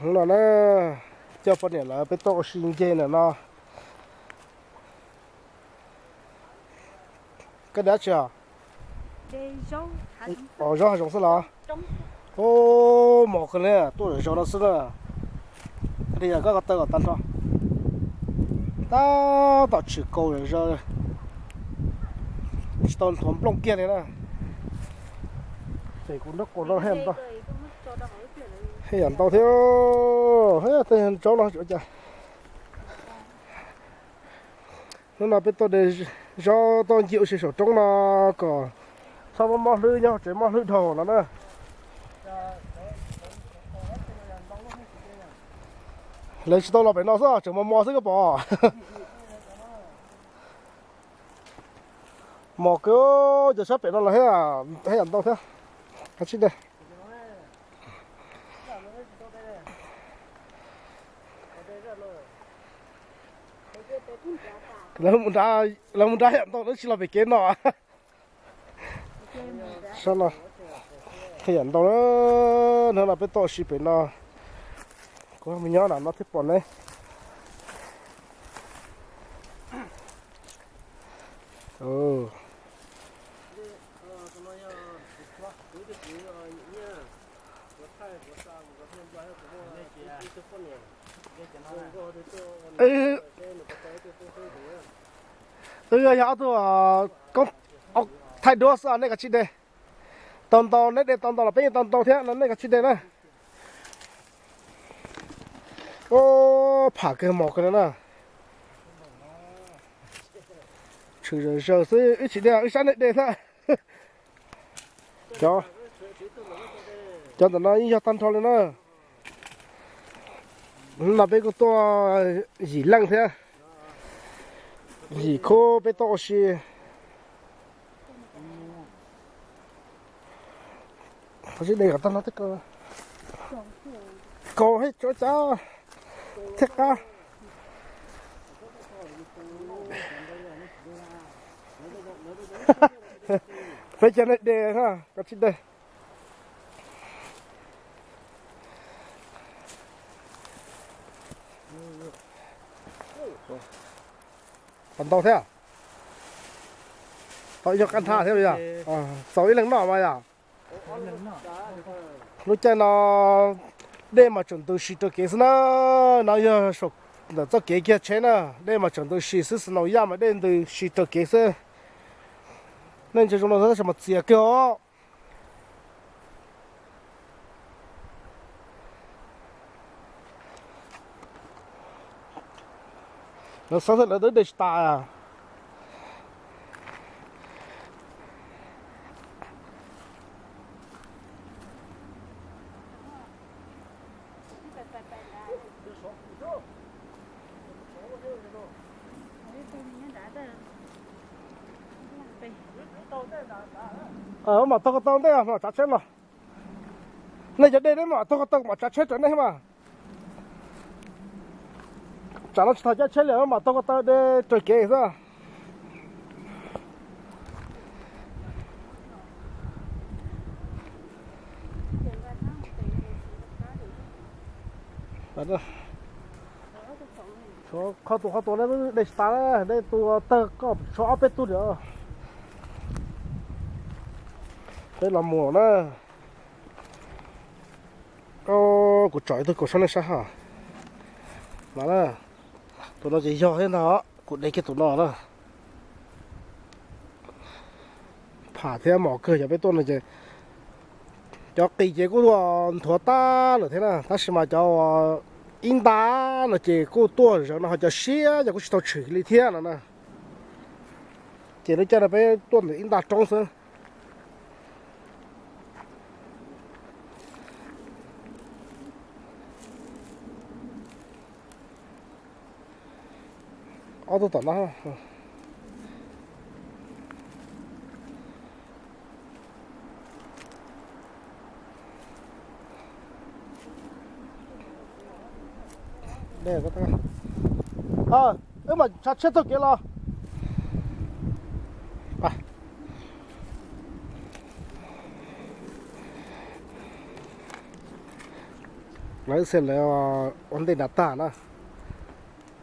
Hnub no na, coj poj niam lawv peb tuaj ua si ncig ntawm no. Koj de dab tsi os? Zaub hav zoov xwb los? Ub, mos kawg li, tuaj zaum no xwb na. Koj de yog koj ko taw kom tag nrho. Tab tom tshwm kaus zom zaws, tsis tau nthuav nplooj kiag li na. Ces kuv nrog quas no, haj yam ntau thiab, tej zaub no ua cas. Hnub no peb tuaj de zaub tuaj ncig ua si saum roob no kom txhob mob mob hlwb nyob hauv tsev, mob hlwb dhau no na. Lawv tsis tau los pem no xwb, tseem mos mos xwb koj pom. Mos kawg, cov sab pem no los haj yam ntau thiab. Kav tsij de. Lawv mus nrad, lawv mus nrad haj yam ntau, lawv tsis los pem kev no. Sab no haj yam ntau na. Hnub no peb tuaj ua si pem no, kuv mus nyob nram no thiaj pom ne. Wb yog ob tug koob thaij duab xwb, nej kav tsij de. Tau ntau, neb de tau ntau los peb yeej tau ntau thiab no, nej kav tsij de na. Ub, pham kawg, mos kawg no na. Tshwm zom zaws xwb, wb tsis de, wb saib nej de thiab. Cov, cov ntawm no yeej yog tag nrho li na. Hnub no peb kuj tuaj yim leej thiab, yim khub peb tuaj ua si. Qhov tsis de kom tag no thiab, kaus thiab tsuav cas thiaj qab. Peb cov nej de na, koj tsis de. Tau ntau thiab. Tau ib nyuag qab nthab thiab yog. Txaus ib leeg noj mas yom. Lub caij no dej mas tseem ntws si raws kev xwb na. No yog saum ntawm txoj kev kiag tsheb na, dej mas tseem ntws si xwb, snow yaj mas dej ntws si raws kev xwb. Nej ntsia zoo no tab sis mas txias kiag os. Lawv xav tias lawv twb de tsis tas. Mam taug ko taw ntej, mam tsav tsheb los. Nej cov dej, nej mam taug ko taw, mam tsav tsheb raws nej mas. Tsam no tsis tau caij tsheb li, mam taug ko taw de raws kev xwb. Qhov tus qhov tus nej de tsis tas, nej tus tawg koj tshuav ob peb tug li. Peb los mus na. Kuv tsom ib tug kaus sab nej saib ha. Mas na, tus no ces yog thiab ntag, kuv de kiag tus no na. Pham thiab mos kawg, yog peb tuaj no ces cov qis ces kuj nthuav tag lawm thiab na, tab sis mas cov ib nta no ces kuj tuaj zawv no, ho cov siab ces kuj tsis tau tshwm li thiab no na. Ces lub caij no peb tuaj ntawm ib nta roob xwb. Ob tug tom no. Wb mam tsav tsheb taug kev los. Lawv xia lawv ua ntej nram tag na.